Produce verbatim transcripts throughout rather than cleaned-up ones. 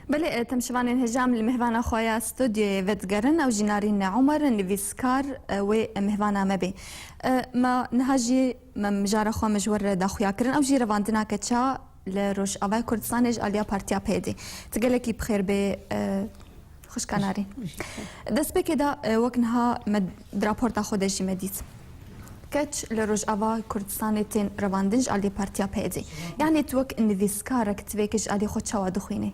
Belê, e, temşivanên hêja em li mêhvana xwe ya stûdyoyê vedigerin, ew jî Narîn Omer, nivîskar, e, wê mêhvana me bê. E, me niha jî me mijara xwe me ji we re daxuya kirin, ew jî revandina keça li Rojavayê Kurdistanê ji aliya Partiya P Y D'ê. Tu gelekî bi xêr bê, e, xwişka Narîn. Destpêkê de, e, wek niha me di raporta xwe de jî me dît. Keç li Rojava Kurdistanê tên revandin ji alî Partiya P Y D'ê. Yanî tu wek nivîskarek tu vê yekê ji alî xwe çawa dixwînî?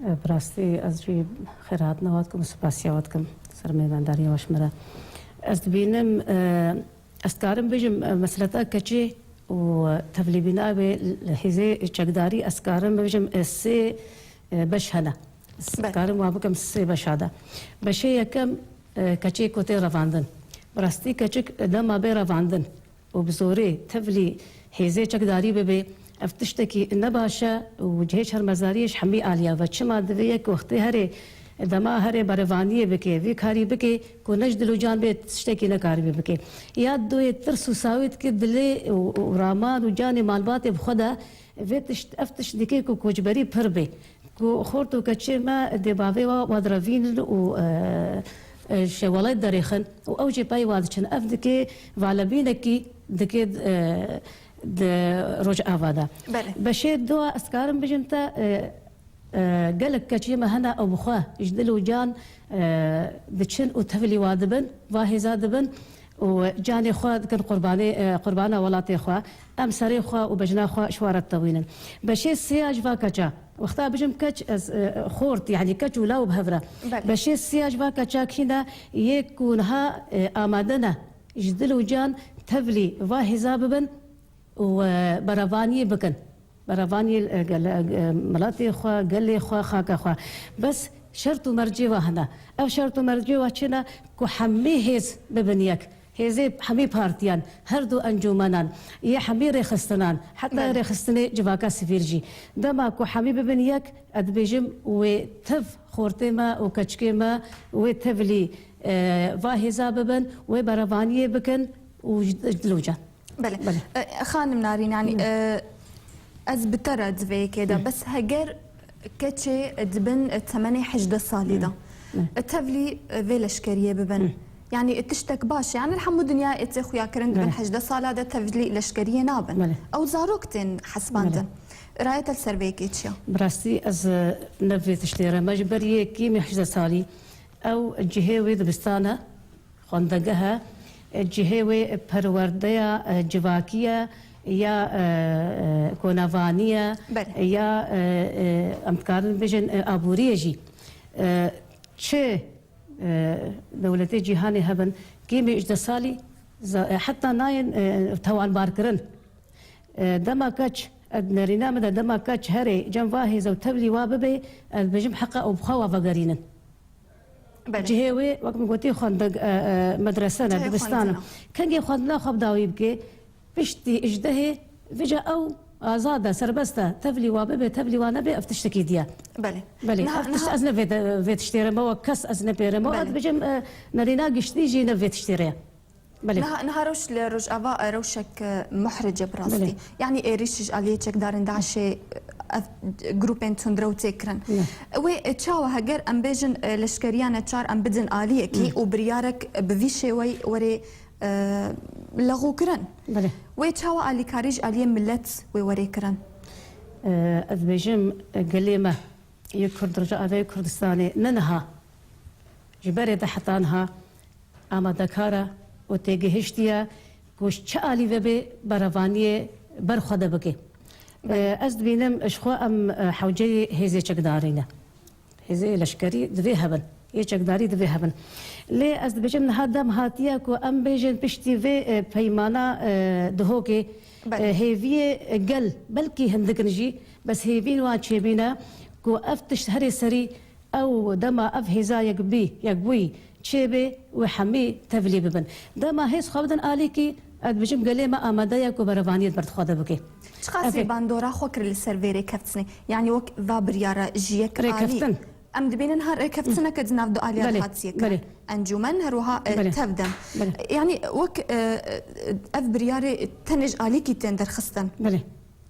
E, bi rastî ez jî xêrhatina we dikim û spasiya we dikim ser mêvendariya we ji min re. Ez dibînim, e, ez dikarim bêjim, e, meseleta keçê û tevlîbîna wê li hêzê çekdarî ez dikarim bêjim, e, sê, e, beş hene. Ez Belê. dikarim wa bikim sê beşa de. Beşê yekem, e, keçê ku tê revandin. Bi rastî keçik dema bê revandin û bi zorê tevlî hêzê çekdarî bibe, ev tiştekî ne baş e û cihê şermezariyê ji hemî aliya ve. Çima divê yek wextê herê dema herê berevaniyê bike, vî karî bike ku ne ji dil û can bê tiştekî nekaribî bike. Ya doyê tirs û sawî dike dilê û, û raman û canê malbatê bi xwe de vê tişt, ev tişt dike ku koçberî pir bê. Ku xort û keçê me dê bavê wa, wa direvînin û, e, e, ji welat derêxin û ew jî pey wa diçin. Ev dike valebînekî dike, e, di Rojava de. Belê. Beşê dua ez karim bijim te, e, e, gelek keçê me hene ew bi xwe ji dil û can, e, diçin û tevlî wa dibin, va hêza dibin. û canê xwe dikin qurbanê, e, qurbana welatê xwe. Em serê xwe û bejna xwe ji we re ditewînin. Beşê sêya ji va keça, wexta bijim keç, ez, e, xort, yanî keç û law bi hev re. Belê. Beşê sêya ji va keça kî ne, yê ku niha, e, amade ne ji dil û can tevlî va hêza bibin û, e, berevaniyê bikin. Berevaniyê, e, gel-, e, miletê xwe, gelê xwe, xaka xwe. Bes şert û mercê we hene. Ev şert û mercê we çi ne? Ku hemî hêz bibin yek. Hêzê hemî partiyan, her du encûmenan, yê hemî rêxistinan, heta Belê. rêxistinê civaka sivîl jî. Dema ku hemî bibin yek, ez dibêjim wê tev xortê me û keçikê me wê tevlî, e, va hêza bibin, wê berevaniyê bikin û ji, ji dil û can. Belê. Belê. E, xanim Narîn, yanî, Belê. e, ez bi te re di vê yekê de, Hı. bes heger keçê di bin temenê hejdeh salî de, Hı. e, tevlî, e, vê leşkeriyê bibin. Hı. Yanî, e, tiştek baş e. Yanî, li hemû dinya ê tê xuya kirin, di bin Belê. hejdeh sala de tevlî leşkeriyê nabin. Belê. Ew zarok tên hesibandin. Belê. Raya te li ser vê yekê çi ye? Bi rastî ez, e, ne vê tiştê re. Me ji ber yê kîmî hejdeh salî ew cihê wê dibistane. Xwendegehe, e, cihê wê perwerdeya, e, civakî ye ya, e, e, konavanî ye Belê. ya, e, e, em dikarin bêjin, e, aboriyê jî. E, çi, e, dewletê cîhanê hebin, kêmî ji deh salî za-, e, heta nayên, e, tewanbarkirin. E, dema keç, e, nerîna min de dema keç herê cem va hêz ew tevlî wa bibe, ez dibêjim heqa ew bi xwe wa vegerînin. Belê. Cihê wê, wek min gotî, xwendeg-, e, e, medrese ne, Cihê dibistan e. xwendina. Kengê xwendina xwe bi dawî bike, piştî ijdehê, vêca ew azad e, serbest e, tevlî wa bibe, tevlî wa nebe, ev tiştekî diye. Belê. Belê, Niha, ev tişt niha ez ne vê de, vê tiştê re me, wek kes ez ne pê re me, Belê. ez dibêjim, e, nerîna giştî jî ne vê tiştê re ye. Belê. Niha, niha rewş li Rojava, e, rewşek, e, muhric e bi rastî. Belê. Yanî êrîş ji aliyê çekdarên DAIŞê, e, ev grûpên tundrew tê kirin. Belê. Wê, e, çawa heger em bêjin, e, leşkeriya neçar em bidin aliyekî Belê. û biryarek bi vî şêweyî were, e, lexûkirin? Belê. Wê çawa alîkarî ji aliyê milet wê were kirin? E, ez dibêjim, e, gelê me yê Kurd Rojavayê Kurdistanê ne niha, ji berê de heta niha amadekar e û têgihiştiye ku ji çi alî ve bê berevaniyê ber xwe de bike. Belê. E, ez dibînim ji xwe em, e, hewceyê hêzê çekdarî ne. Hêzê leşkerî divê hebin. Yê çekdarî divê hebin. Lê ez dibêjim niha dem hatiye ku em bêjin piştî vê, e, peymana, e, Duhokê, Belê. e, hêviyê gel belkî hindik in jî, bes hêviyên wan çêbîne ku ev tişt herê serî ew dema ev hêza yekbî-, yekbûyî çêbê wê hemî tevlî bibin. Dema hêz xwe bidin alîkî, ez dibêjim gelê me amade ye ku berevaniyê di ber xwe de bike. Çiqasî Ev bandora xwe kir li ser vê rêkeftinê? Yanî wek va biryara ji yek alî. Rêkeftin. Em dibînin ha rêkeftineke di nav du aliyan Belê, hatiye kirin. belê. Encûmen her wiha, e, Belê. tevdem. Belê. Yanî wek, e, e, ev biryarê tenê ji alîkî tên derxistin. Belê.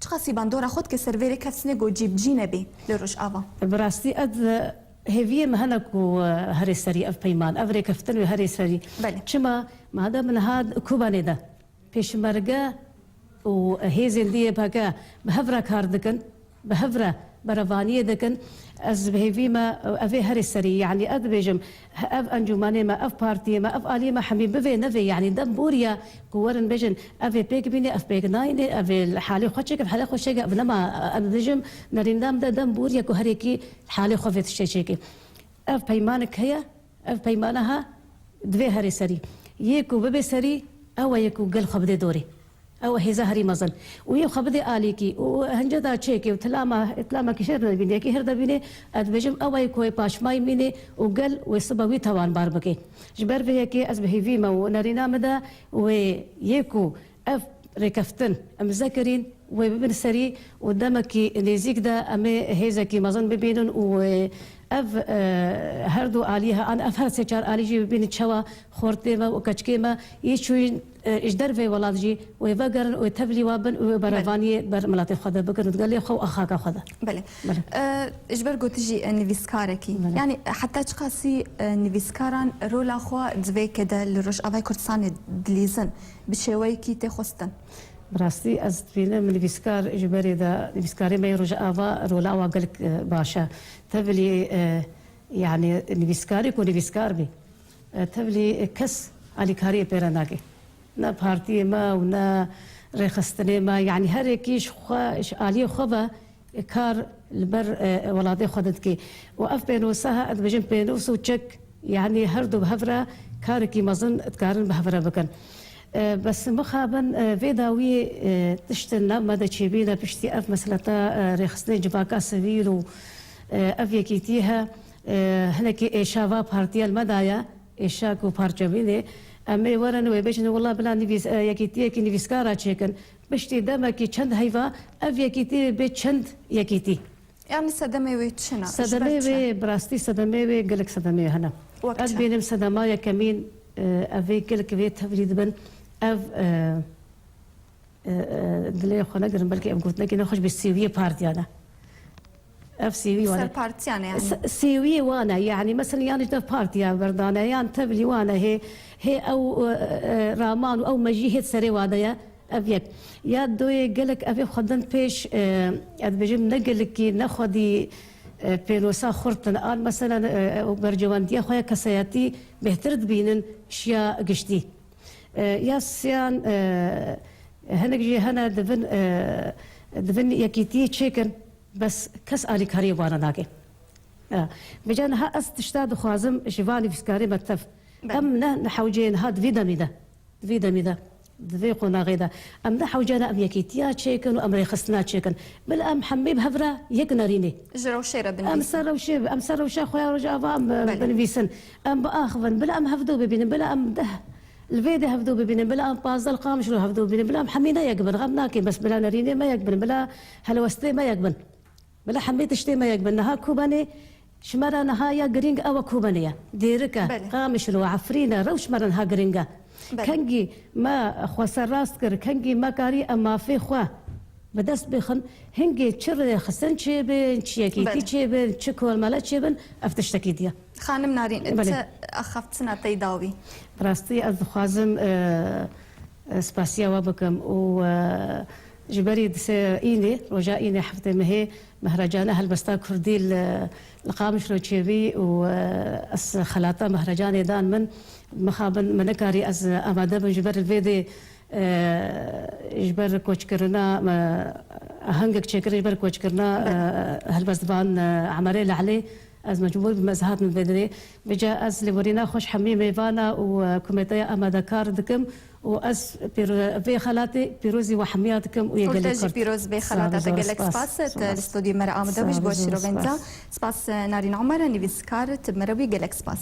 Çiqasî bandora xwe dike ser vê rêkeftinê ku cîbicî nebê li Rojava? Bi rastî ez, e, hêviyê min hene ku, e, herê serî ev peyman, ev rêkeftin wê herê serî. Belê. Çima? Madem niha Kobanê de pêşmerge û hêzên D Y P K bi hev re kar dikin, bi hev re berevaniyê dikin, ez bi hêvî me, e, ev ê herê serî, yanî ez dibêjim, ev encûmenê me, ev partiyê me, ev aliyê me hemî bivê nevê, yanî dem boriya ku werin bêjin, ev ê pêk bîne, ev pêk nayîne, ev ê li halê xwe çêke, ev halê xwe çêke, ev nema, em dijim nerînda min de dem boriya ku herekî li halê xwe vê tiştê çêke. Ev peymanek heye, ev peymana ha divê herê serî. Yê ku bibe serî, ew e yê ku gel xwe bide dorê. Ew hêza herî mezin. Û yê xwe bidê alîkî. Û hince da çêkê û tilama, tilama kî şer debîne, yekî her debîne, ez dibêjim, ew ê ku wê paşmayî mînê û gel wê sibe wî tawanbar bike. Ji ber vê yekê ez bi hêvî me û nerîna min de wê yê ku ev rêkeftin imze kirîn, wê bibin serî û demekî nêzîk de em ê hêzekî mezin bibînin û wê ev, e, her du alî he, an ev her sê çar alî jî bibînin çawa xortê me û keçikê me yê çûyîn, e, ji dervê welat jî wê vegerin, wê tevlî wa bin û wê Belê. berevaniyê ber miletê xwe de bikin û di gelê xwe û a xaka xwe de. Belê. Belê. E, ji ber ku tu jî, e, nivîskarekî, Belê. yanî heta çiqasî, e, nivîskaran rola xwe di vê ke de li Rojavayê Kurdistanê dilîzin, bi şêweyekî tê xwestin? Bi rastî ez dibînim nivîskar ji berê de, nivîskarê me yê Rojava rola wa gelek, e, baş e. Tevlî, e, yanî nivîskarê ku nivîskar bî, e, tevlî, e, kes alîkariyê pê re nake. Ne partiyê me û ne rêxistinê me, yanî herekî ji xwe, ji aliyê xwe ve kar li ber, e, welatê xwe de dike. Û ev pênûsa he, ez dibêjim pênûs û çek, yanî her du bi hev re karekî mezin dikarin bi hev re bikin. E, bes mixabin, e, vê dawiyê, e, tiştin nav me de çêbîne piştî ev meseleta, e, rêxistinê civaka sivîl û, e, ev yekîtî he, e, hinekî êşa va partiya li me daye, êşa ku parçebînê, em ê werin wê bêjin, wela bila nivîs-, e, yekîtiyekî nivîskara çêkin. Piştî demekî çend heyva ev yekîtî bê çend yekîtî. Yanî sedemê wê çi ne? Ji ber Sedemê çi? wê, bi rastî sedemê wê gelek sedemê hene. Wek Ez çi? bînim sedema yekemîn, e, ev ê gelek vê tevlî dibin. Ev, e, e, e, dilê xwe negirin, belkî em gotinekî nexweş bê sêwiyê partiya ne. Ev sêwî wan e. Ser partiyan e yani. S-, sêwiyê wan e. Yani mesela yan ji dev partiya berdane, yan tevlî wan e. Hê, hê ew, e, e, raman û ew mejî hê di serê wan de ye. Ev yek. Ya doyê gelek ev ê xwe din pêş, e, ez dibêjim ne gelekî, ne xwedî, e, pênosa xurt in. An mesela, e, ew berjewendiya xwe ya kesayetî bêhtir dibînin ji ya giştî. E, ya siyan, e, hinek jî hene divin, e, divin yekîtiyê çêkin, bes kes alîkariyê wan re nake. E, vêca niha ez tişta dixwazim ji van nivîskarê me tev. Belê. Em ne, ne hewceyê niha di vî demî de, di vî demî de, di vê qonaxê de, em ne hewceyê ne em yekîtiya çêkin û em rêxistina çêkin. Bila em hemî bi hev re yek nerînê. Ji rewşê re Em binivîsin. ser rewşê, em ser rewşa xwe ya Rojava em, e, Belê. binivîsin. Em biaxivin, bila em hevdû bibînin, bila em deh li vê de hevdû bibînin, bila em pazdeh li Qamişlo hevdû bibînin, bila em hemî ne yek bin, xem nake, bes bila nerînê me yek bin, bila helwestê me yek bin. Bila hemî tiştê me yek bin. Niha Kobanê ji me re niha ya girîng ew e Kobanê ye. Dêrik e, Belê. Qamişlo, Efrîn e, rewş me re niha girîng e. Belê. Kengî me xwe serrast kir, kengî me karî em mafê xwe bi dest bixin, hingê çi rêxistin çêbin, çi yekîtî Belê. çêbin, çi komele çêbin, ev tiştekî diye. Xanim Narîn, Belê. ti axaftina te yê dawî? Bi rastî ez dixwazim, e, e, spasiya we bikim û, e, ji berî di sê înê, roja înê heftê mehê, Mehrecana helbesta Kurdî li, li Qamişlo çêbî û, e, ez xelata Mehrecanê dan min. Mixabin min nekarî ez amade bim ji ber li vê dê, e, ji ber koçkirina, e, ahengek çêkirin ji ber koçkirina, Belê. e, helbestvan, e, Emerê Lehlê. Ez mecbûr bim, ez hatim vê derê. Vêca ez lêborîna xwe ji hemî mêvana û, e, komîteya amadekar dikim û ez pîro-, vê xelatê pîrozî we hemiya dikim û yê Û gelê te jî Kurd. pîroz bê Sağ xelata te, olun, gelek spas. spas. Te Spas. li stûdyoyê me re amade bû ji Sağ bo olun, şîrovên te. spas. Spas, e, Narîn Omer, nivîskar, tu bi me re bûyî, gelek spas.